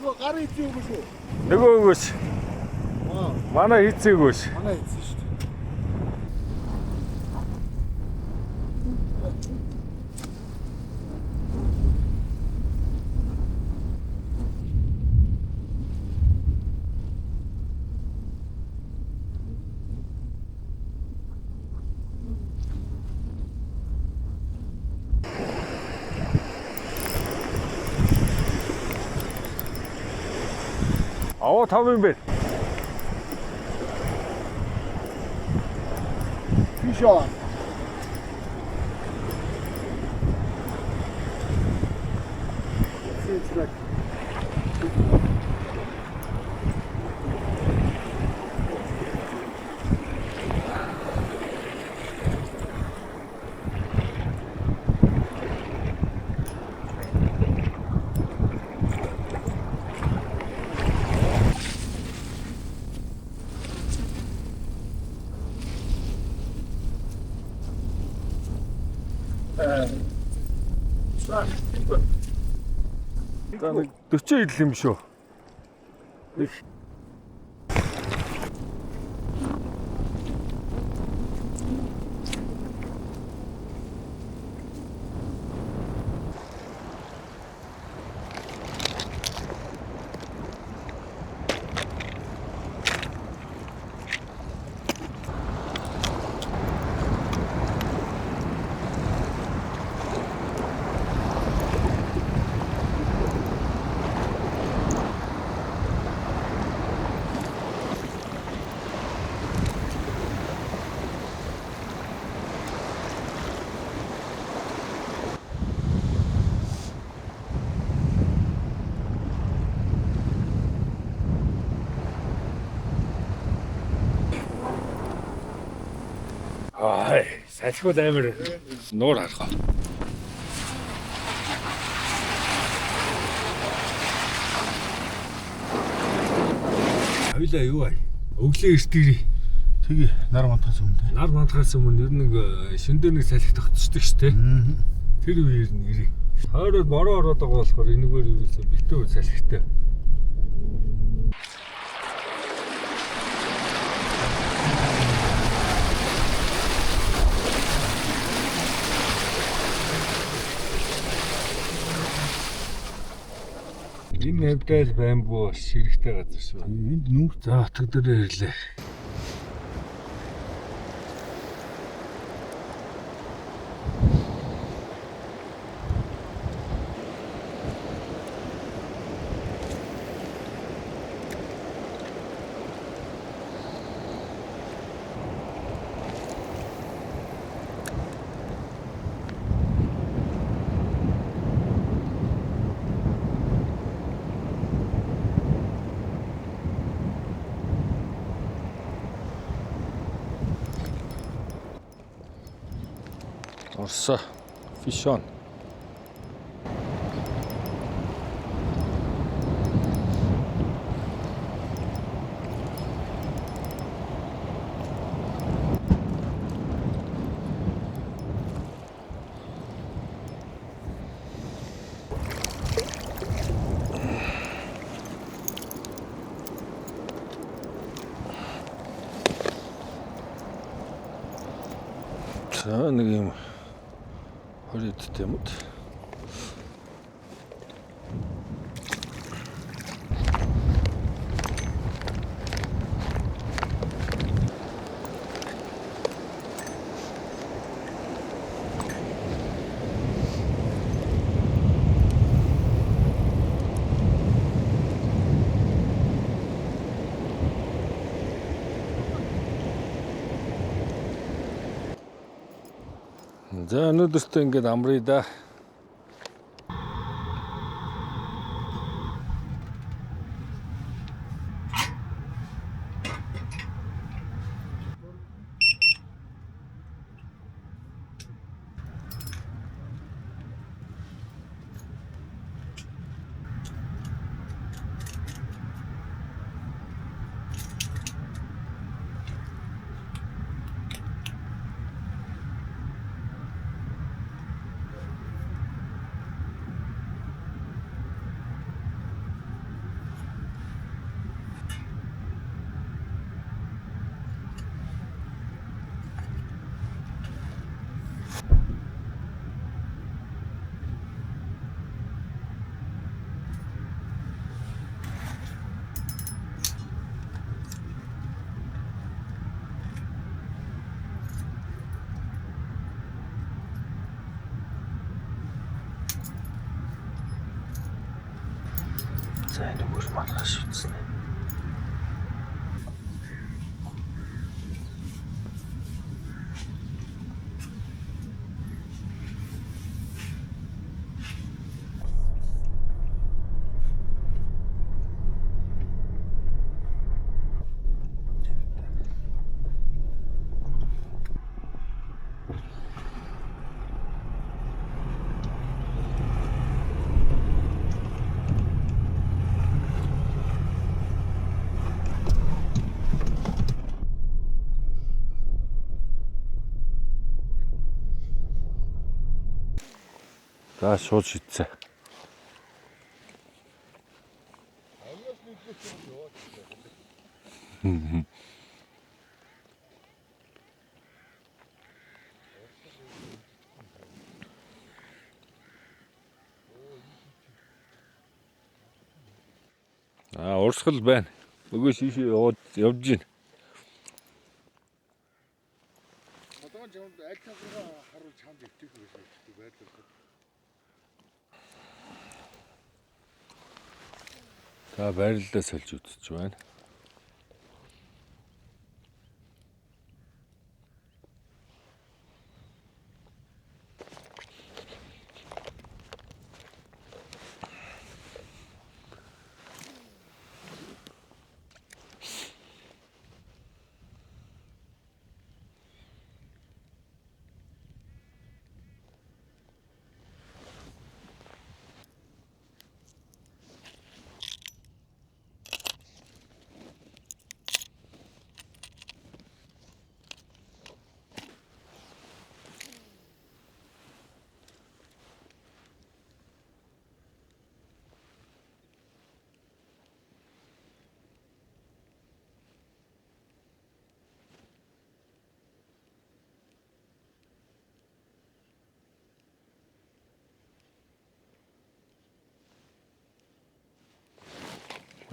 Нөгөө гар идэх юм шүү.
Нөгөө өгөөч. Манай хийцээ өгөөч.
Манай идсэн шүү дээ.
Аваа том юм бэ.
Fish on. Seems like
За нэг 40 идэл юм шүү. Аа, салхиуд амар нуур харах. Хоёлаа юу ай? Өглөө эрт ирээ.
Тэгээ нар мандахаас өмнө.
Нар мандахаас өмнө ер нь нэг шин дээр нэг салхи тогтчихдаг шүү дээ. Тэр үеэр нь ирээ. Хойроод бороо ороод байгаа болохоор энэгээр ерөөсөө битүү салхитай. Энэ хавьдаа л бамбу бас ширэгтэй газар шүү.
Энд нүг
За отог дээр ирлээ. Орсоо. Fish on. За нэг юм 20 эдтэй юм уу? За өнөөдөртөө ингээд амрая да. Маргааш үзнэ. За шууд шидсэн. Аа, урсгал байна. Өгөөс ийшээ яваад явж гин.
Одоо чамд аль талруу харуул чамд өвтөх байсан байрлал.
За байрлалаа сольж үзэж байна.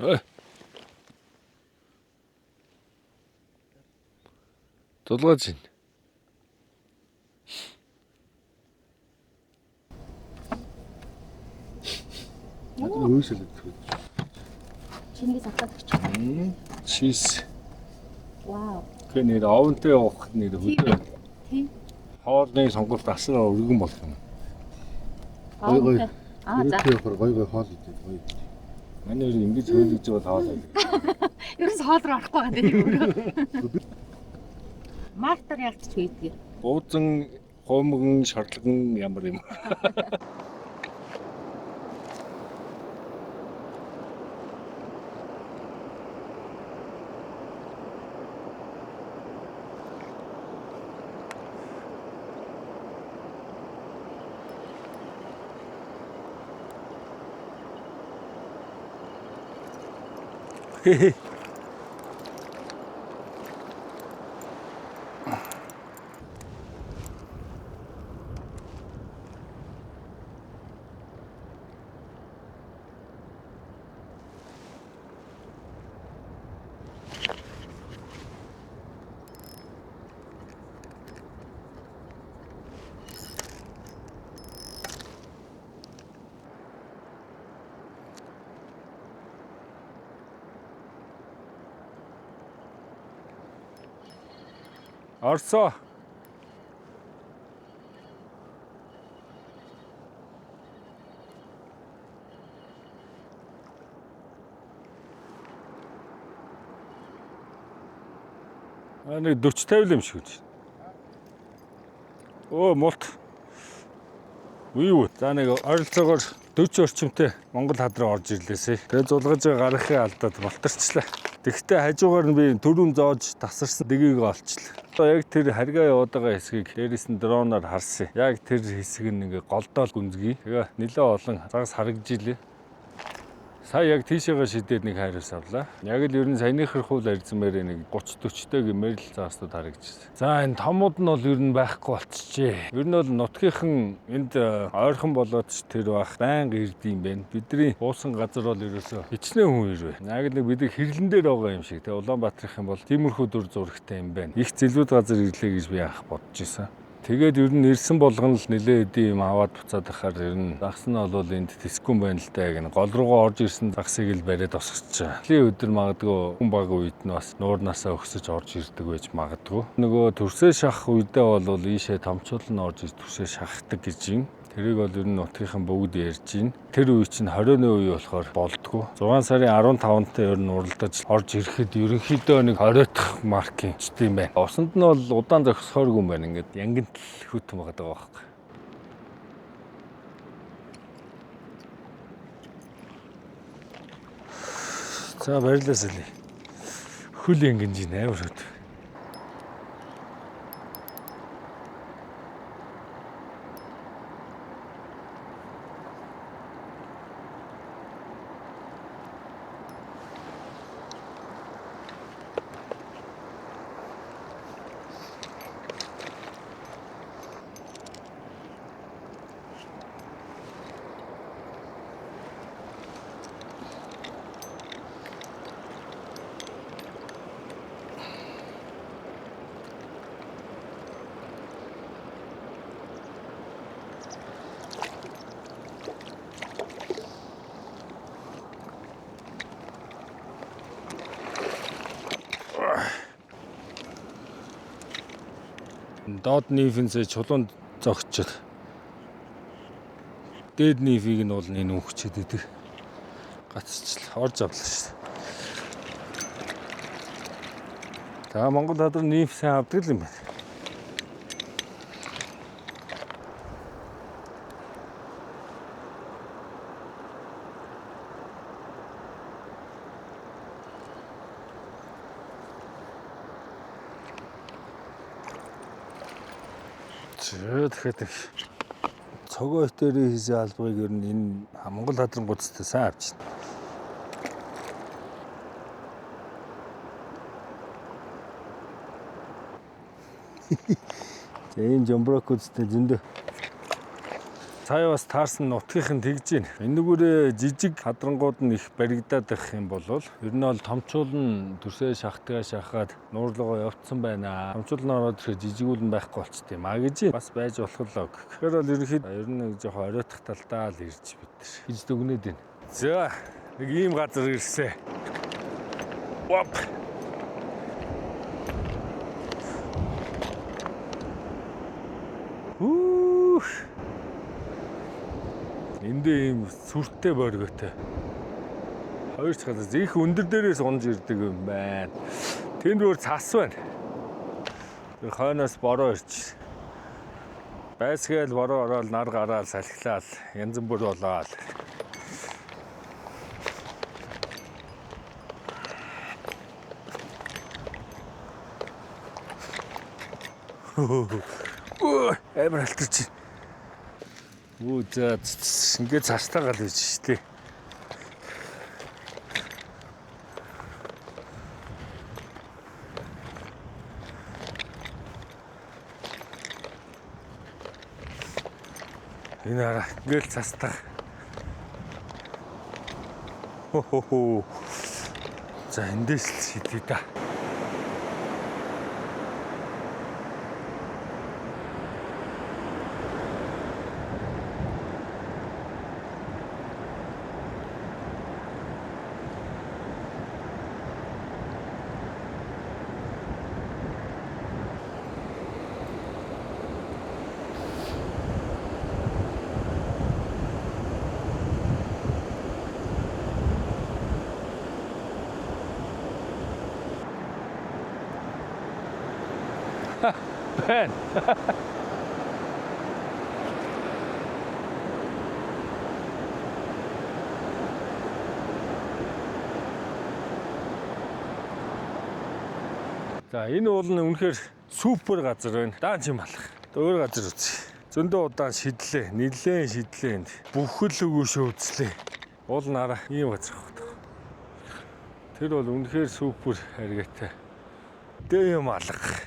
Ой. Дулгааж байна.
Надад өөсөл өгөх.
Чиний задлаад өгч.
Чиз.
Вау.
Тэгэхээр нэр овнтой явах нэр хөдөө.
Тийм.
Хоолны сонголт асар өргөн болох юм.
Гой гой.
Аа за.
Өрөөтэй явахаар гой гой хоол идээд гой.
Манай өөр ингэж хөөлөж байгаа хоол.
Ерөөс хоол руу орохгүй байгаа тийм өөрөө. Мартар ялцч байдгийг.
Буузан, хумган, шарлаган ямар юм. Хе-хе. Орсоо. Аа нэг 40 50 юм шиг үү. Өө мулт. Үгүй юу. За нэг ойролцоогоор 40 орчимтай Монгол хад руу орж ирлээсэй. Тэгээ зулгаж гарахын алдаад болтарчлаа. Тэгвэл хажуугаар нь би төрөм зоож тасарсан дэгийг олчлаа. Одоо яг тэр харгаа яваад байгаа хэсгийг дээрээс нь дроноор харсан. Яг тэр хэсэг нь ингээ голдоол гүнзгий. Тэгээ нэлээ олон загас харагдж илээ. Сая яг тийшээгээ шидээд нэг хайрус авлаа. Яг л ер нь саяныхэр хул арзмаар нэг 30 40-тэй гэмээр л загасууд харагдчихсан. За энэ томууд нь бол ер нь байхгүй болчихжээ. Ер нь бол нутгийнхан энд ойрхон болоод ч тэр бах байнга ирд юм байна. Бидний уусан газар бол ерөөсөө хичнээн хүн ирвэ. Яг л нэг бид хэрлэн дээр байгаа юм шиг. Тэгээ Улаанбаатарын бол тиймэрхүү дүр зурагтай юм байна. Их зэлүүд газар ирлээ гэж би анх бодож исэн. Тэгээд ер нь ирсэн болгоно л нэлээ хэдийн юм аваад буцаад ахаар ер нь загас нь бол энд тэсгүй юм байна л да гэнэ. Гол руугаа орж ирсэн загсыг л бариад босгочих. Жилийн өдөр магадгүй хүн баг үед нь бас нуурнаасаа өксөж орж ирдэг байж магадгүй. Нөгөө төрсөө шах үедээ бол ийшээ томчуул нь орж ир төрсөө шахдаг гэж юм. Тэрийг бол ер нь нутгийнхан бүгд ярьж байна. Тэр үе чинь 21 үе болохоор болдгоо. 6 сарын 15-нд ер нь уралдаж орж ирэхэд ерөнхийдөө нэг 20 дахь маркийн ч тийм байна. Усанд нь бол удаан зогсохооргүй юм байна. Ингээд янгинтл хүтэн байгаа даа байхгүй. За баярлалаа сэлээ. Хөл янгинж байна амар хөт. Доод нийфэнсээ чулуунд зогсчиход дээд нийфийг нь бол энэ үхчихэд идэг. Гацчихл орж авлаа шүү дээ. За Монгол хадар нийф сайн авдаг л юм байна. Тэгэхээр цогоо өтөрийн хийсэн албаыг ер нь энэ Монгол хадран гудцтай сайн авч байна. За ийм жомброкуудтай зөндөө. Сая бас таарсан нутгийнх нь тэгж байна. Энэ нүгээрээ жижиг хадрангууд нь их баригдаад байх юм бол ер нь бол томчуул нь төрсөө шахтгаа шахаад нуурлогоо явцсан байна. Томчуул нь ороод ирэхэд жижигүүл нь байхгүй болчт юм а гэж бас байж болох л. Тэгэхээр бол ерөнхийдөө ер нь нэг жоохон оройтох талдаа л ирж бид нар гэж дүгнээд байна. За нэг ийм газар ирсэн. Оп. Хүүх. Эндээ ийм сүртэй борготой. Хоёр ч газар их өндөр дээрээс унж ирдэг юм байна. Тэнд өөр цас байна. Тэр хойноос бороо ирч. Байсгээл бороо ороод нар гараал салхилаал янз бүр болоод. Өө амар алтарч. Үу за ингээд цастаа гал байж штэ. Энэ хараа ингээл цастаа. Хо-хо-хо. За эндээс л шидье да. Байна. За энэ уул нь үнэхээр супер газар байна. Даан чим алах. Өөр газар үзье. Зөндөө удаан шидлээ. Нилээн шидлээ энд. Бүхэл өгөөшөө үзлээ. Уул нараа ийм газар байна. Тэр бол үнэхээр супер харьгаатай. Дэ юм алга.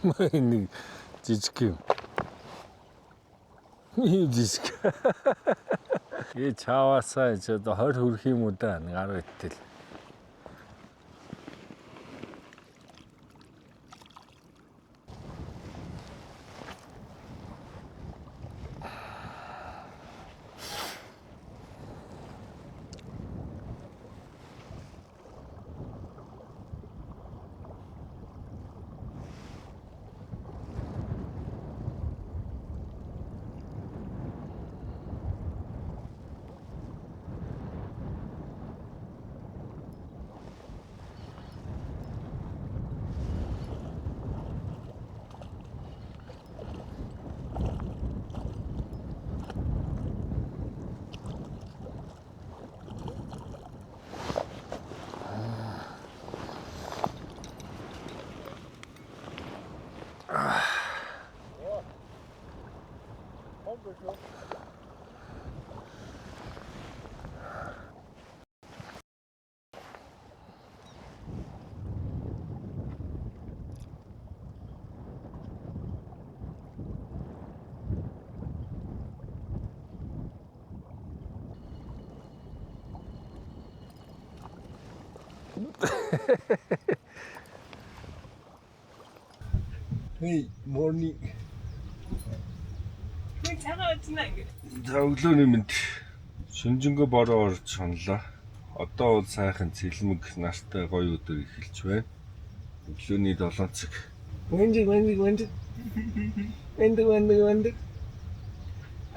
Нэг жижиг юм. Ийм жижиг. Ээ чаваасаа ч одоо 20 хүрэх юм уу да нэг 10 итэл. Hey, morning.
Би цагаан үзнэ ингэ.
За өглөөний мэнд. Шүнжэнгөө бороо орж шунлаа. Одоо бол сайхан цэлмэг нартай гоё өдөр эхэлж байна. Өглөөний 7 цаг.
Wendig wendig wendig. Wendig wendig wendig.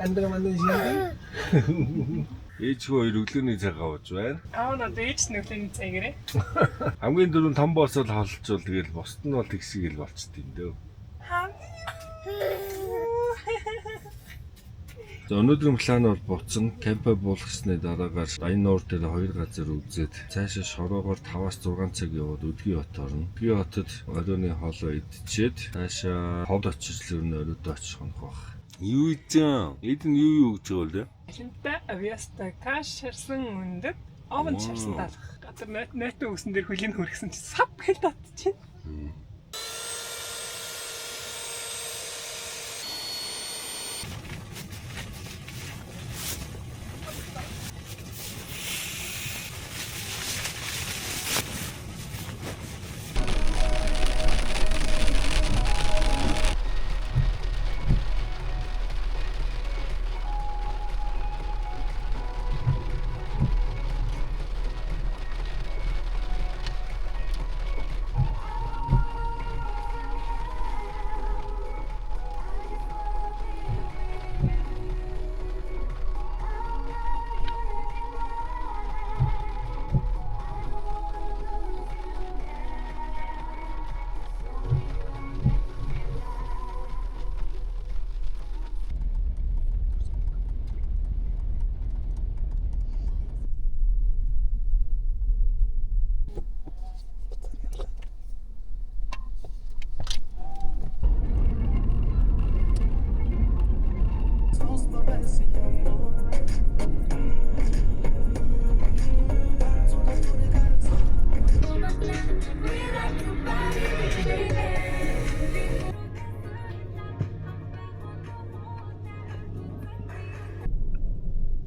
Андра мандын шинэ.
Ээж хүү хоёр өглөөний цаг авч байна.
Аа надад ээж нүхлийн цаг гэрээ.
Хамгийн дөрөв том боосол холжвол тэгэл бусд нь бол тэгсийг л болчт юм дөө. За өнөөдрийн план бол буцна. Кампа буулгасны дараагаар Баян нуур дээр хоёр газар үзээд цаашаа шороогоор 5-6 цаг яваад Өдгий хот орно. Өдгий хотод оройны хоолоо идчихэд цаашаа ховд очиж л өрнө оройдоо очих хонох байх. Юу ийдэн? Эд нь юу юу гэж байгаа вэ?
Алинта авьяаста каш шарсан өндөг овн шарсан даалгах. Газар нойтон үсэн дээр хөлийн хөргсөн чи сап гэл татчих.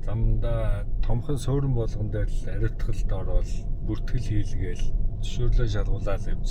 Замдаа томхон суурин болгон дээр л ариутгалд ороод бүртгэл хийлгээл зөвшөөрлөө шалгуулаад явж.